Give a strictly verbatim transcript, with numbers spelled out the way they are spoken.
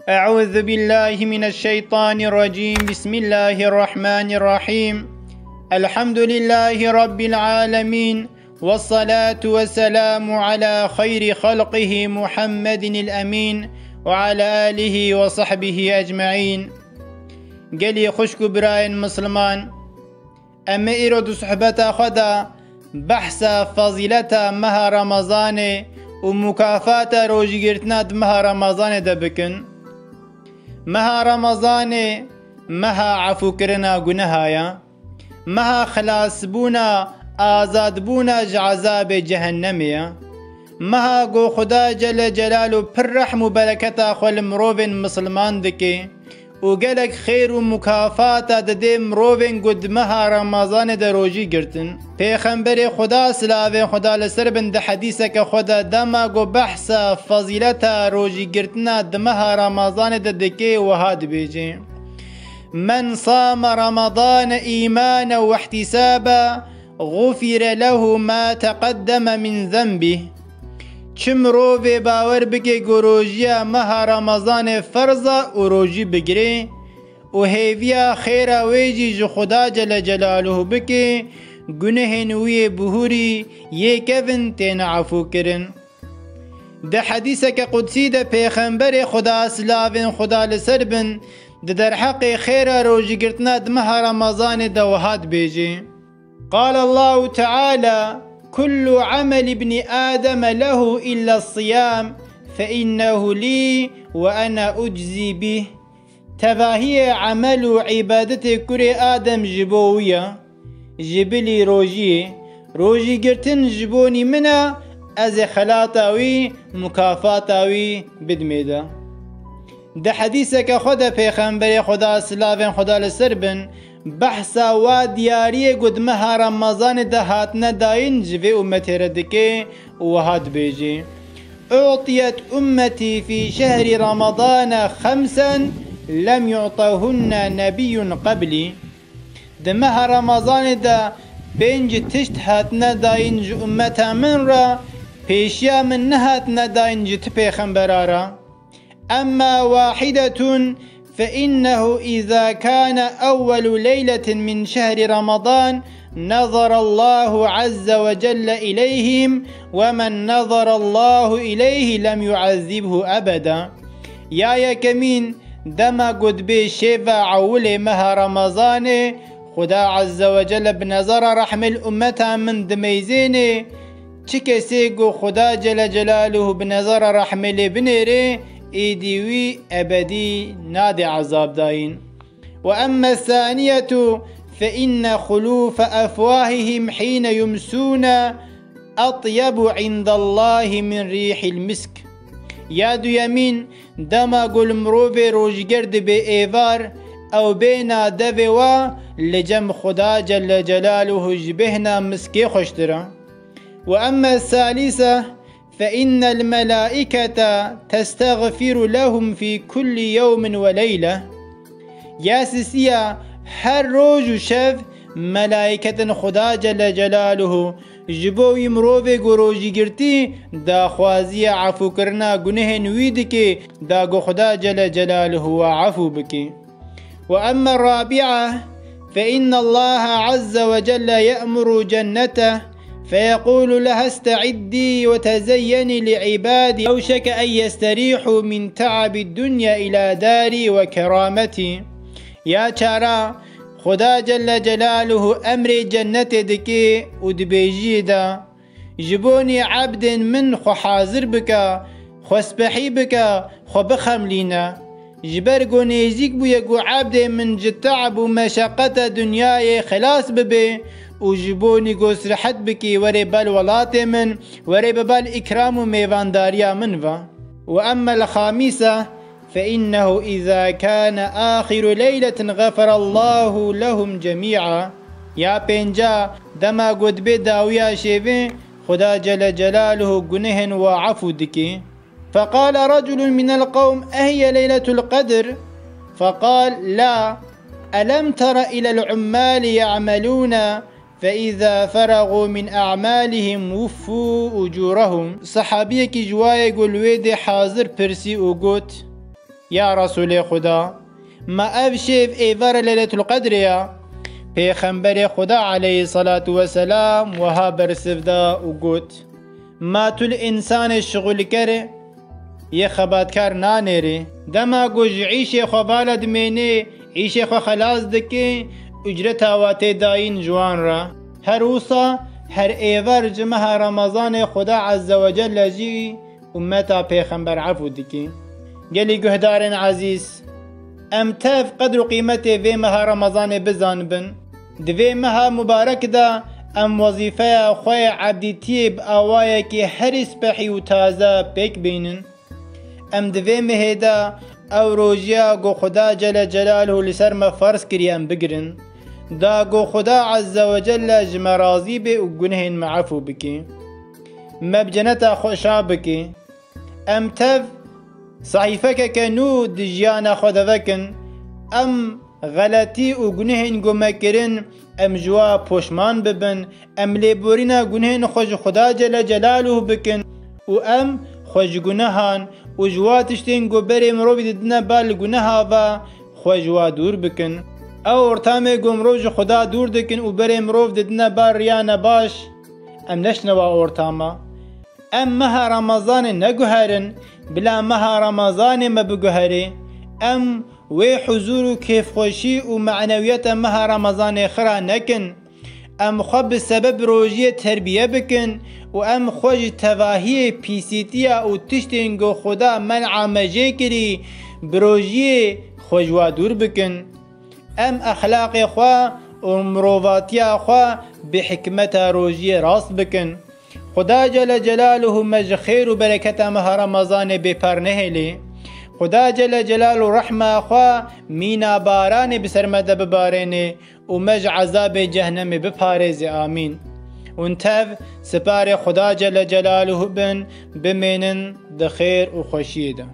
أعوذ بالله من الشيطان الرجيم. بسم الله الرحمن الرحيم. الحمد لله رب العالمين. والصلاة والسلام على خير خلقه محمد الأمين وعلى آله وصحبه أجمعين. Gelî xwişk û birayên misliman, em ê îro di sohbeta xwe de behsa fezîleta meha Remezanê û mukafata rojîgirtina di meha Remezanê de bikin. Meha Remezanê meha efûkirina guneha ye. Meha xilasbûna, azadbûna ji ezabê cehennemê ye. Meha ku Xuda Celle Celaluhu pir rehm û bereketa xwe li mirovên misilman dike û gelek xêr û mukafata dide mirovên ku di meha Remezanê de rojî girtin. Pêxemberê Xuda, silavên Xuda li ser bin, di hedîseke xwe de dema ku behsa fezîleta rojîgirtina di meha Remezanê de dike, wiha dibêje: من صام رمضان إيمانا واحتسابا غفر له ما تقدم من ذنبه. Çi mirovê bawer bike ku rojiya meha Remezanê ferz e û rojî bigire û hêviya xêra wê jî ji Xuda Celle Celaluhu bike, gunehên wî yê bihûrî yê kevin têne efûkirin. Di hedîseke qudsî de Pêxemberê Xuda, silavên Xuda li ser bin, di derheqê xêra rojîgirtina di meha Remezanê de wiha dibêje: قال الله تعالى: كل عمل ابن آدم له إلا الصيام فإنه لي وأنا أجزي به. Tevahiyê emel û îbadetê kurê Adem ji bo wî ye, ji bilî rojiyê. Rojîgirtin ji bonî min e, ez ê xelata wî, mukafata wî bidimê de. Di hedîseke xwe de Pêxemberê Xuda, silavên Xuda li ser bin, behsa wa diyariyê ku di meha Remezanê de hatine dayîn ji vê ummetê re dike û wiha dibêje: أعطيت أمتي في شهر رمضان خمسا لم يعطهن نبي قبلي. Di meha Remezanê de pênc tişt hatine dayîn ji ummeta min re, pêşiya min nehatine dayîn ji ti pêxembera re. أما واحدة فإنه إذا كان أول ليلة من شهر رمضان نظر الله عز وجل إليهم ومن نظر الله إليه لم يعذبه أبدا. Ya yekemîn, dema ku dibê şêva ewilê meha Remezanê, Xuda Azze ve Celle bi nezara rehmê li ummeta min dimeyzênê, çi kesê ku Xuda Celle Celaluhu bi nezara rehmê lê binêrê, êdî wî ebedî nadê ezab dayîn. وأما الثانية فإن خلوف أفواههم حين يمسون أطيب عند الله من ريح المسك. Ya duyemîn, dema ku li mirovê rojger dibe êvar, ew bêna devê wa li cem Xuda Celle Celaluhu ji bêhna miskê xweştir e. وأما الثالثة فإن الملائكة تستغفر لهم في كل يوم وليلة. Ya sisiya, her roj û şev melaîketên Xuda Celle Celaluhu ji bo wî mirovê ku rojî girtî daxwaziya efûkirina gunehên wî dike, da ku Xuda Celle Celaluhu wa efû bike. وأما الرابعة فإن الله عز وجل يأمر جنته فيقول لها: استعدي وتزيني لعبادي، أوشك أن يستريحوا من تعب الدنيا إلى داري وكرامتي. Ya çara, Xuda Celle Celaluhu emrê cennetê dike û dibêjiyê de: Ji bonî ebdên min xwe hazir bike, xwe spehî bike, xwe bixemlîne. Ji ber ku nêzîk bûye ku ebdê min ji te'b û meşeqeta dinyayê xilas bibe û ji bonî ku sirehet bikî, were bal welatê min, were bi bal îkram û mêvandariya min ve. وأما الخامسة فإنه إذا كان آخر ليلة غفر الله لهم جميعا. Ya pênca, dema ku dibe dawiya şevê, Xuda Celle Celaluhu gunehên wa efû dike. فقال رجل من القوم: أهي ليلة القدر؟ فقال: لا، ألم تر إلى العمال يعملون فإذا فرغوا من أعمالهم وفوا أجورهم. Sehabiyekî ji wayê ku li wê dê hazir pirsî û got: Ya Resûlê Xuda, ma ev şêv êvara Leyletul Qedrê ya? Pêxemberê Xuda aleyhissalatu vesselam wiha bersiv da û got, ma tu li însanê şixulker yê xebatkar nanêrî. Dema ku ji îşê xwe vala dimênê, îşê xwe xelas dikê, ucreta wa tê dayîn ji wan re. Her wisa her êvar ji meha Remezanê Xuda Azze ve Celle jî ummeta Pêxember efû dikî. Gelî guhdarên ezîz, em tev qedr û qîmetê vê meha Remezanê bizanibin. Di vê meha mubarek de em wezîfeya xwe yê ebdîtiyê bi awayekî herî spehî û taze pêk bînin. Em di vê mehê de ew rojiya ku Xuda Celle Celaluhu li ser me ferz kiriye em bigirin. Da ku Xuda Azze ve Celle ji me razî bê û gunehên me efû bikî. Me bi ceneta xwe şa bikî. Em tev sehîfekeke nû di jiyana xwe de vekin. Em xeletî û gunehên ku me kirin, em ji wa poşman bibin. Em lêborîna gunehên xwe ji Xuda Celle Celaluhu bikin û em xwe ji gunehan û ji wa tiştên ku berê mirovî didine bar li guneha ve xwe ji wa dûr bikin. Ew ortamê ku mirov ji Xuda dûr dikin û berê mirov didine bar riya nebaş, em neşine wa ortama. Em meha Remezanê neguherin, bila meha Remezanê me biguherê. Em wê huzûr û kêfxweşî û manewiyeta meha Remezanê xira nekin. Em xwe bi sebeb rojiyê terbiye bikin û em xwe ji tevahiyê, pîsîtiya û tiştên ku Xuda men'a me jê kirî, bi rojiyê xwe ji wa dûr bikin. Em exlaqê xwe û mirovatiya xwe bi hikmeta rojiyê rast bikin. Xuda Celle Celaluhu me ji xêr û bereketa meha Remezanê bêpar nehêlê. Xuda Celle Celaluhu rehma xwe mîna baranê bi ser me de bibarênê û me ji ezabê cehnemê biparêzê. Amîn. Hûn tev siparê Xuda Celle Celaluhu bin, bimênin di xêr û xweşiyê de.